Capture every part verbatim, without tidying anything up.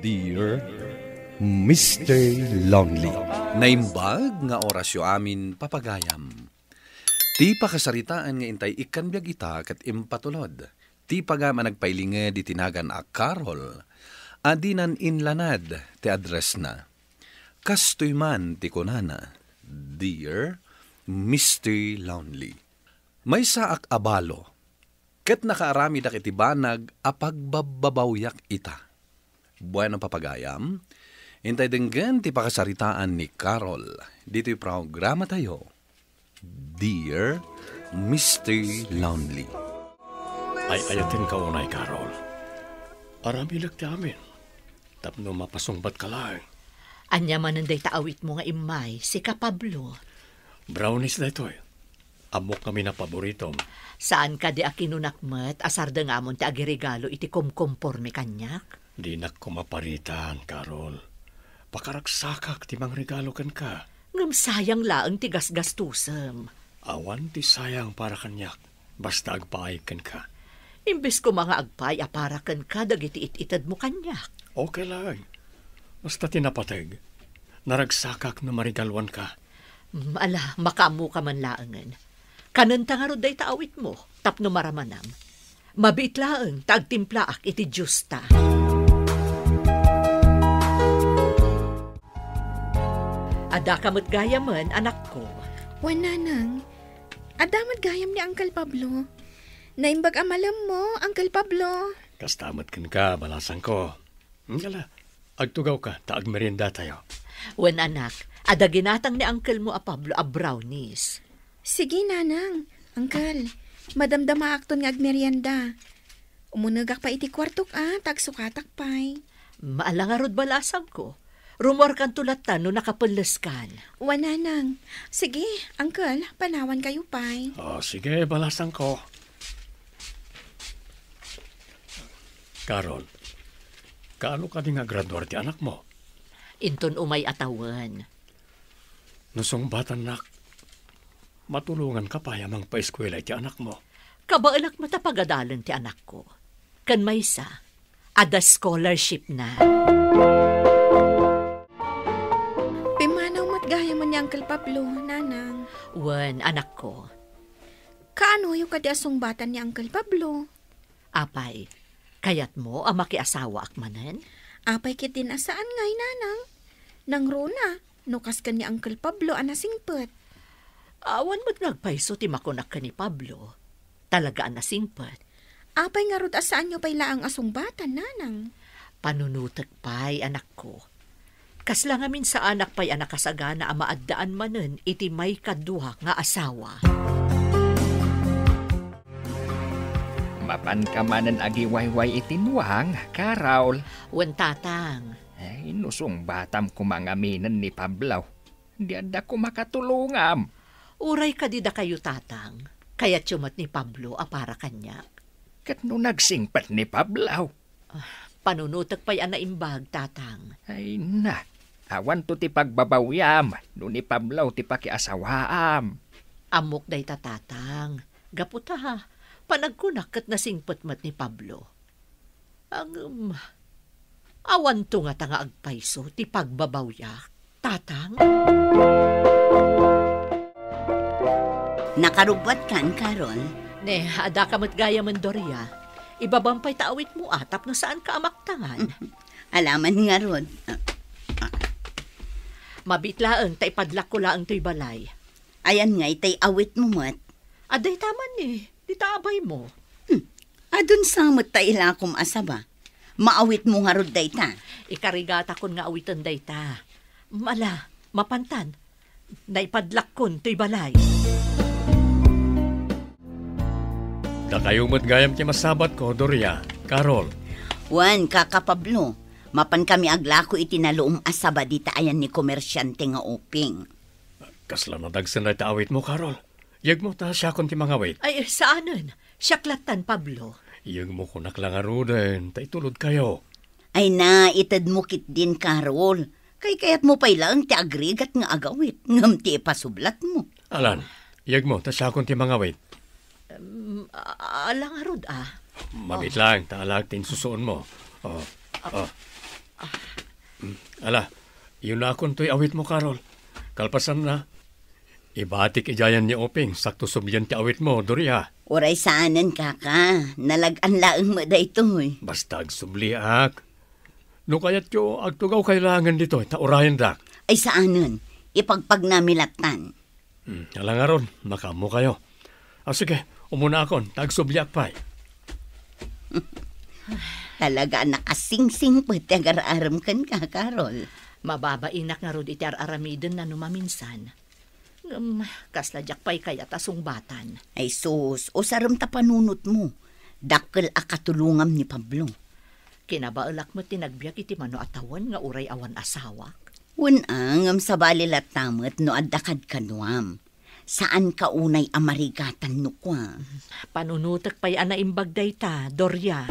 Dear Mister Lonely. Naimbag nga orasyo amin, papagayam. Ti pakasaritaan nga intay ikkan biag ita ket impatulod ti pagayam a nagpailinged iti nagan a Carol a dinan inlanad ti addressna. Kastoy man ti kunana, "Dear Mister Lonely, maysaak a balo, ket nakaaramidak iti banag a pagbabbabawiak ita." Bueno, papagayam, intay denggen ti pakasaritaan ni Carol ditoy programatayo, Dear Mister Lonely. Ay-ayatenka unay, Carol. Aramidek ti amin tapno mapasungbatka laeng. Ania manen dayta awitmo nga immay, sika, Pablo? Brownies daytoy. Ammok ngamin a paboritom. Saan kadi a kinunak met a sardengamon ti agiregalo iti kumkumporme kaniak? Dinak koma paritan, Carol. Pakaragsakak ti mangregalo kenka. Ngem sayang laeng ti gasgastusem. Awan ti sayang para kaniak, basta agpaayek kenka. Imbes koma nga agpaay a para kenka dagiti it-itedmo kaniak. Okay laeng. Basta ti napateg, naragsakak no marigaluanka. Mm, ala, makaammoka man laengen. Kanenta ngarud dayta awitmo tapno maramanam. Mabiit laeng ta agtimplaak iti Diosta. Adda ka met gayamen, anakko. Wen, nanang. Adda met gayam ni Uncle Pablo. Naimbag a malemmo, Uncle Pablo. Kasta met kenka, balasangko. Ngala, agtugawka ta agmeriendatayo. Wen, anak, adda ginatang ni uncle mo a Pablo a brownies. Sige, nanang. Uncle, madamdamaakton nga agmerienda. Umunegak pay iti kuartok a, ta agsukatak pay. Ala ngarud, balasangko. Rummuarkanto latta no nakapelleskan. Wen, nanang. Sige, uncle, panawankayo pay. Oh, sige, balasangko. Carol, kaano kadi nga graduar ti anakmo? Inton umay a tawen. No sungbatannak, matulonganka pay a mangpaeskuela iti anakmo. Kabaelak met a pagadalen ti anakko. Ken maysa, adda scholarshipna. Pimmanaw met gayamen ni Uncle Pablo, nanang. Wen, anakko. Kaanoyo kadi a sungbatan ni Uncle Pablo? Apay, kayatmo a makiasawaak manen? Apay ketdin a saan ngay, nanang? Nangruna, no kas ken ni Uncle Pablo a nasingpet. Awan met nga agpayso ti makunak ken ni Pablo. Talaga a nasingpet. Apay ngarud a saanyo pay laeng a sungbatan, nanang? Panunotek pay, anakko. Kasla ngamin saanak pay a nakasagana a maaddaan manen iti maikadua nga asawa. Mapanka manen agiwayway iti nuang, Carol. Wen, tatang. Ay, no sungbatam koma ngaminen ni Pablo, di adda koma katulongam. Uray kadi dakayo, tatang, kayatyo met ni Pablo a para kaniak. Ket no nagsingpet ni Pablo? Ah, panunotek pay a naimbag, tatang. Ay na, awanto ti pagbabawiam no ni Pablo ti pakiasawaam. Ammok dayta, tatang. Gapu ta, panagkunak ket nasingpet met ni Pablo. Ngem, awanto ngata nga agpayso ti pagbabawiak, tatang? Nakarubbuatkan, Carol? Ne, adda ka met gayamen, Doria. Ibabam pay ta awitmo a tapno saanka a maktangan. Alaman ngarud. Ah, ah. Mabiit laeng ta ipadlakko laeng toy balay. Ayan nga itay awitmo met. Adda ita man ni, dita abaymo. Hmm. Adun sa met ta ilakom a saba. Maawitmo ngarud dayta. Ikarigatakon nga awiten dayta. Mala, mapantan. Naipadlakkon toy balay. Dakayo met gayam ti masabatko, Doria, Carol. Wen, Kaka Pablo, mapan kami aglako iti naluom a saba dita ayan ni komersiante nga Uping. Kasla nadagsen dayta awitmo, Carol? Yegmo ta siakon ti mangawit. Ay, saanen. Siak lattan, Pablo. Yegmo kunak la ngaruden, ta itulodkayo. Ay na, itedmo ketdin, Carol. Kaykayatmo pay laeng ti agrigat nga agawit, ngem ti ipasublatmo. Alan, yegmo ta siakon ti mangawit. Em, a-, ala ngarud, ah. Mabiit laeng, ta alaek ti insusuonmo. Oh, oh. Ala, iyunakon toy awitmo, Carol. Kalpasanna, ibatik idiayen ni Oping, sakto sublien ti awitmo, Doria. Uray saanen, kaka. Nalag-an laeng met daytoy. Basta agsubliak. No kayatyo, agtugawkayo laengen ditoy, ta urayendak. Ay saanen, ipagpagnami lattan. Hmm, ala ngarud, makaammokayo. Ah, sige, umunaakon, ta agsubliak pay. Talaga a nakasingsingpet ti agar-arem kenka, Carol. Mababainak ngarud iti ar-aramiden na no maminsan. Ngem, kasla diak pay kayat a sungbatan. Ay sus, usarem ta panunotmo. Dakkel a katulongam ni Pablo. Kinabaelak met ti nagbiag iti mano a tawen nga uray awan asawak. Wen a, ngem sabali latta met no adda kadkaduam. Saanka unay a marigatan no kua. Panunotek pay a naimbag dayta, Doria.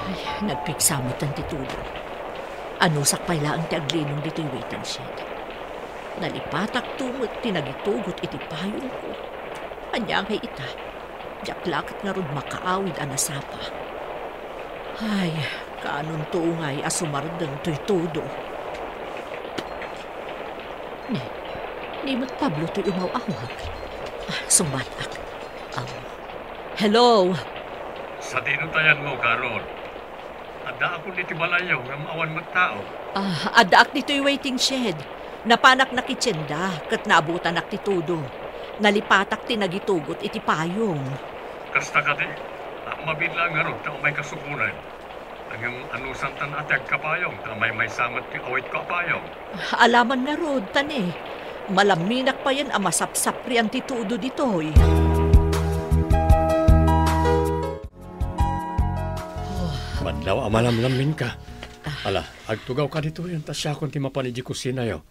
Ay, nagpigsa metten ti tudo. Anusak pay laeng ti aglinong ditoy waiting shed. Nalipatakto met ti nagitugot iti payongko. Ania ngay ita? Diak la ket ngarud makaawid a nasapa. Ay, kaanonto ngay a sumardeng toy tudo. Ni, ni met Pablo toy umaw-awag. Ah, sungbatak. Aw. Hello? Sadino tayanmo, Carol? Addaakon iti balayyo ngem awan met tao. Ah, addaak ditoy waiting shed. Napanak nakitienda ket naabutanak ti tudo. Nalipatak ti nagitugot iti payong. Kasta kadi, a, mabiit laeng ngarud ta umayka sukonen. Ngem anusantan a ti agkapayong ta maymaysa met ti awitko a payong. Alaman ngarud, ta ni, malamminak payen a masapsaprian ti tudo ditoy. Madlaw a malamlamminka. Ah. Ala, agtugawka ditoyen ta siakon ti mapan idiay kusinayo.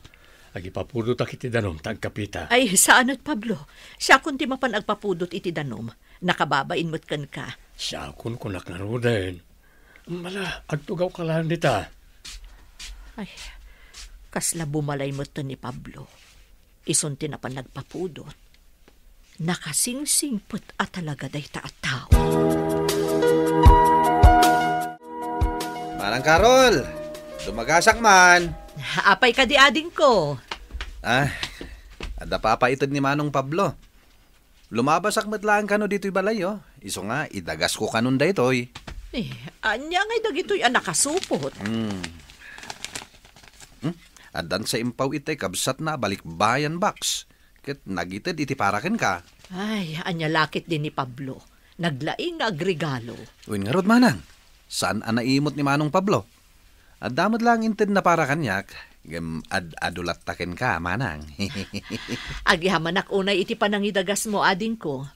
Agipapudotak iti danum ta agkapita. Ay, saanet, Pablo. Siakon ti mapan agpapudot iti danum. Nakababain met kenka. Siakon kunak ngaruden. Ala, agtugawka laeng dita. Ay, kasla bumalay metten ni Pablo. Isun ti napan nagpapudot. Nakasingsingpet a talaga dayta a tao. Manang Carol, dumagasak man. Apay kadi, adingko? Ah, adda papa ited ni Manong Pablo. Lumabasak met laeng kano ditoy balayyo. Isu nga, idagasko kanon daytoy. Eh, ania ngay dagitoy a nakasupot? Hmm. Hmm? Addan sa impaw itay kabsatna a balikbayan box. Ket nagited iti para kenka. Ay, ania la ketdi ni Pablo. Naglaing nga agregalo. Wen ngarud, manang. Saan a naimot ni Manong Pablo? Adda met laeng intedna para kaniak, ngem ad-adu latta kenka, manang. Agyamanak unay iti panangidagasmo, adingko.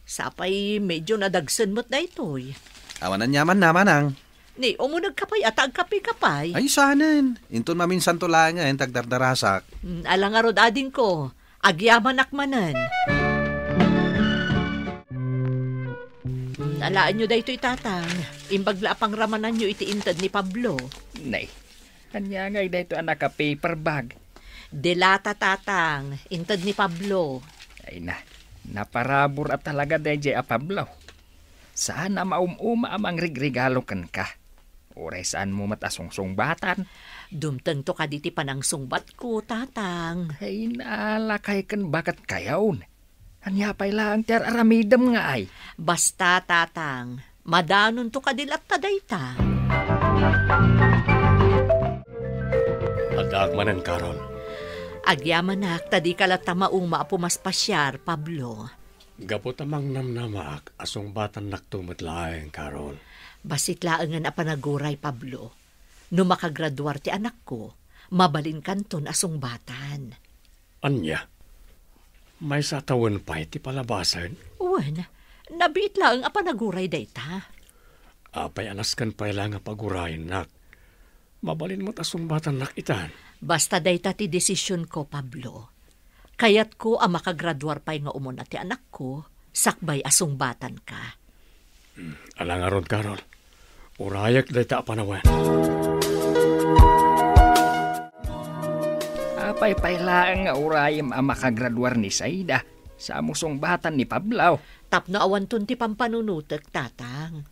Sapay medyo nadagsen met daytoy. Awan aniamanna, manang. Ni, umunegka pay a ta agkapeka pay. Ay, saanen. Inton maminsanto laengen ta agdardarasak. Mm, ala ngarud, adingko. Agyamanak manen. Mm, alaenyo daytoy, tatang. Imbag la a pangramananyo iti inted ni Pablo. Nay, ania ngay daytoy a naka-paper bag? Delata, tatang. Inted ni Pablo. Ay na, naparabur a talaga daydiay a Pablo. Saan a maum-uma a mangrigregalo kenka. Uray saanmo met a sungsungbatan. Dumtengto kadi ti panangsungbatko, tatang. Ay, naalakay ken baket kayon. Ania pay laeng ti ar-aramidem nga ay? Basta, tatang, madanonto kadi latta dayta. Addaak manen, Carol. Agyamanak ta dika latta mauma a pumaspasiar, Pablo. Gapu ta mangnamnamaak a sungbatannakto met laeng, Carol. Bassit laengen a panaguray, Pablo. No makagraduar ti anakko, mabalinkanton a sungbatan. Ania? Maysa a tawen pay ti palabasen? Wen, nabiit laeng a panaguray dayta. Apay a nasken pay la nga pagurayennak? Mabalin met a sungbatannak itan. Basta dayta ti desisionko, Pablo. Kayatko a makagraduar pay nga umuna ti anakko, sakbay a sungbatanka. Hmm, ala ngarud, Carol. Urayek dayta a panawen. Apay pay laeng nga urayem a makagraduar ni Saida, sa mo sungbatan ni Pablo? Tapno awanton ti pampanunotek, tatang.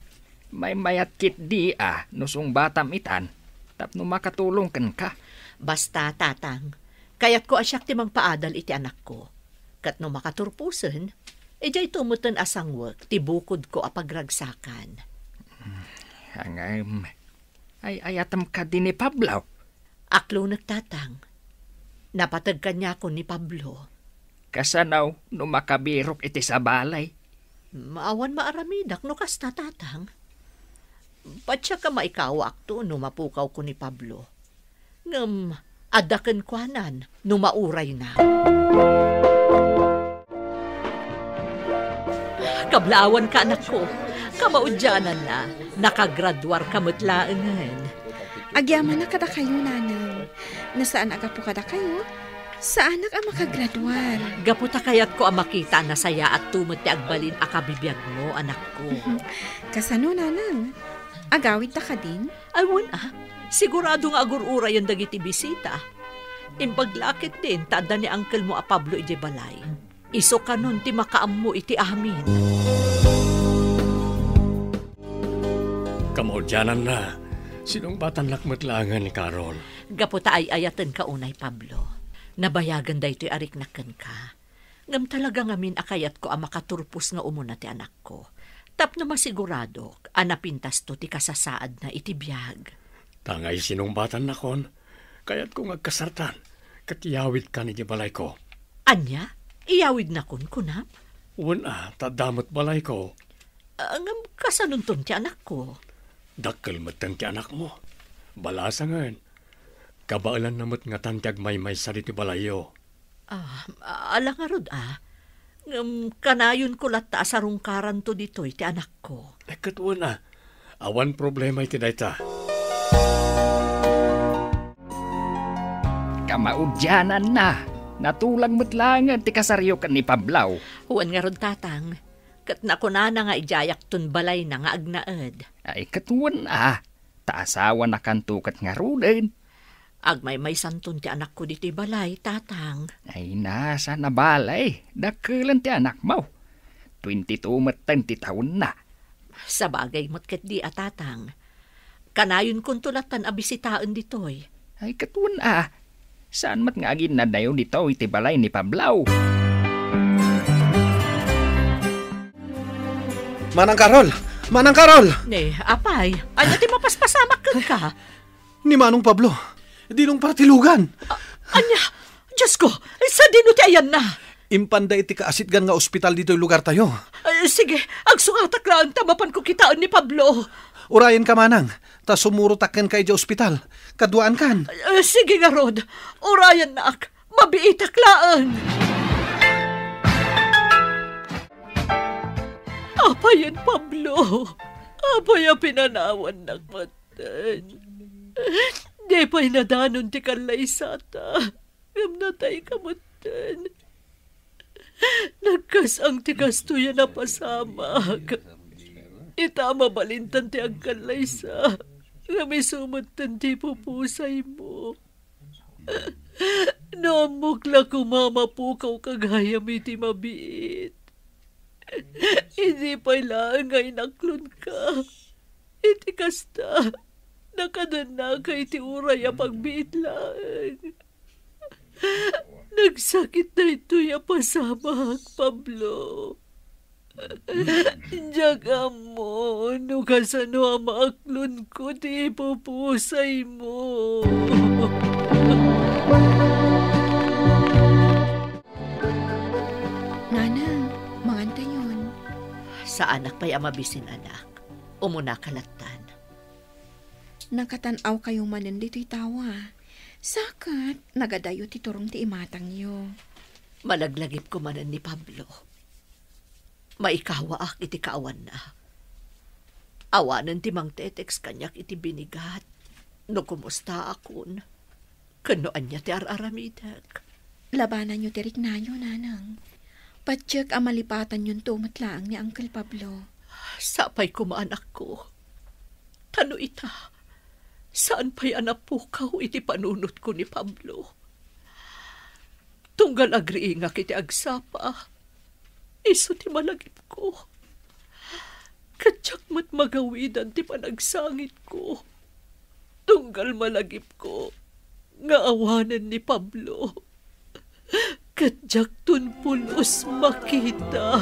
Maymayat ketdi a no sungbatam itan tapno makatulong kenka. Basta, Tatang, kayatko a siak ti mangpaadal iti anakko. Ket no makaturposen, idiay to metten a sangwek ti bukodko a pagragsakan. Ngem, ay-ayatem kadi ni Pablo? Aklonek, Tatang. Napateg kaniakon ni Pablo. Kasano no makabirok iti sabali? Mm, awan maaramidak no kasta, Tatang. Patiek a maikawaakto no mapukawko ni Pablo. Ngem adda kenkuanan no maurayna. Kablaawanka, anakko. Kamaudiananna, nakagraduarka met laengen. Agyamanak kadakayo, nanang. No saan a gapu kadakayo, saanak a makagraduar. Gapu ta kayatko a makita a nasayaatto met ti agbalin a kabibiagmo, anakko. Kasano, nanang? Agawidta kadin? Ay, wen a. Sigurado nga agur-urayen dagiti bisita. Imbag la ketdin ta adda ni angkelmo a Pablo idiay balay. Isu kanon ti makaammo iti amin. Kamaudiananna, sinungbatannak met laengen ni Carol. Gapu ta ay-ayatenka unay, Pablo. Nabayagen daytoy a riknak kenka. Ngem talaga ngamin a kayatko a makaturpos nga umuna ti anakko, tapno masiguradok a napintasto ti kasasaadna iti biag. Ta ngay sinungbatannakon, kayatko nga agkasartan, ket iyawidkan iti balayko. Ania? Iyawidnakon, kunam? Wen a, ta adda met balayko. Ah, ngem kasanonton ti anakko? Dakkel metten ti anakmo. Balasangen. Kabaelanna met ngatan ti agmaymaysa ditoy balayyo. Ah, ala ngarud a. Ngem kanayonko latta a sarungkaranto ditoy ti anakko. Ay, ket wen a. Awan problema iti dayta. Kamaudiananna, natulag met laengen ti kasaryo ken ni Pablo. Wen ngarud, Tatang. Ket nakunana nga idiayakton balayna nga agnaed. Ay, ket wen a, ta asawanakanto ket ngaruden. Agmaymaysanton ti anakko ditoy balay, Tatang. Ay, saan a bale, dakkelen ti anakmo. Twenty-two metten ti taonna. Sabagay met ketdi a, Tatang. Kanayonkonto lattan a bisitaen ditoy. Ay, ket wen a. Saan met nga aginnadyo ditoy iti balay ni Pablo? Manang Carol! Manang Carol! Ne, apay, ania ti mapaspasamak kenka? Ni Manong Pablo, dinong para ti lugan. A-, ania? Diosko, sadino ti ayanna? Impanda iti kaasitgan nga ospital ditoy lugartayo. Ay, sige, agsungatak laeng ta mapanko kitaen ni Pablo. Urayenka, manang, ta sumurotak kenka idiay ospital. Kaduaankan. Ay, sige ngarud, urayennak, mabiitak laeng. Apayen, Pablo, apay a pinanawannak metten? Di pay nadanon ti kallaysata. Ngem natayka metten. Nagkas-ang ti kastoy a napasamak. Ita a mabalintan ti agkallaysa, ngem isu metten ti ipupusaymo. No ammok la koma a mapukawka gayam iti mabiit, idi pay laeng nga inaklonka. Iti kasta, nakadannaka iti uray a pagbiit laeng. Nagsakit daytoy a pasamak, Pablo. Diak ammo no kasano a maaklonko ti ipupusaymo. Nanang, mangantayon. Saanak pay a mabisin, anak. Umunaka lattan. Nakatan-awkayo manen ditoy tawa. Sa ket, nagadayo ti turong ti imatangyo. Malaglagipko manen ni Pablo. Maikawaak iti kaawanna. Awanen ti mangtetext kaniak iti binigat no kumustaakon ken no ania ti ar-aramidek. Labananyo ti riknayo, nanang. Patiek a malipatanyonto met laeng ni Uncle Pablo. Sapay koma, anakko. Ta no ita, saan pay a napukaw iti panunotko ni Pablo. Tunggal agriingak iti agsapa, isu ti malagipko. Ket diak met magawidan ti panagsangitko. Tunggal malagipko nga awanen ni Pablo. Ket diakton pulos makita.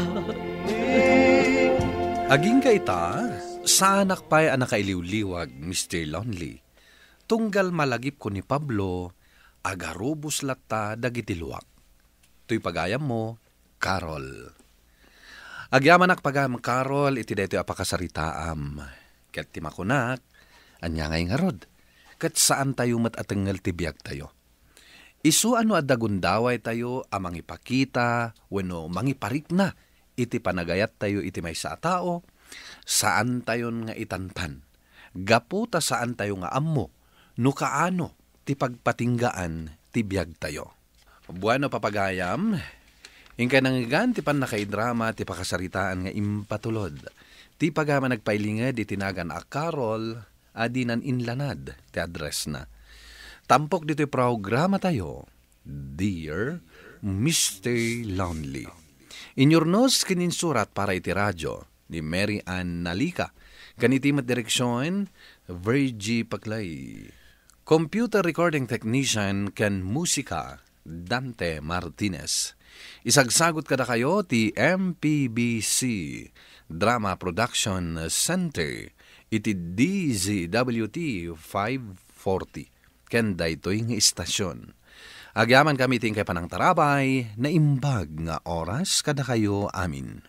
Agingga ita, saanak pay a nakailiwliwag, Mister Lonely. Tunggal malagipko ni Pablo, agarubos latta dagiti luak. Toy pagayammo, Carol. Agyamanak pagayam, Carol, iti daytoy a pakasaritaam. Ket ti makunak, ania ngay ngarud? Ket saantayo met a tengngel ti biagtayo. Isu a no adda gundawaytayo a mangipakita wenno mangiparikna iti panagayattayo iti maysa a tao, saantayon nga itantan. Gapu ta saantayo nga ammo no kaano ti pagpatinggaan ti biagtayo. Bueno, papagayam, inkay nangngegan ti pannakaidrama ti pakasaritaan nga impatulod. Ti pagayam a nagpailinged iti nagan a Carol a dinan inlanad ti addressna. Tampok ditoy programatayo, Dear Mister Lonely. Inyurnos ken insurat para iti radyo ni Mary Ann Nalica. Ken iti met direksyon, Virgie Paclay. Computer recording technician ken musika, Dante Martinez. Isagsagot kadakayo ti M P B C Drama Production Center iti D Z W T five forty. Ken daytoy nga istasyon. Agyamankami ti inkay panangtarabay, naimbag nga oras kadakayo amin.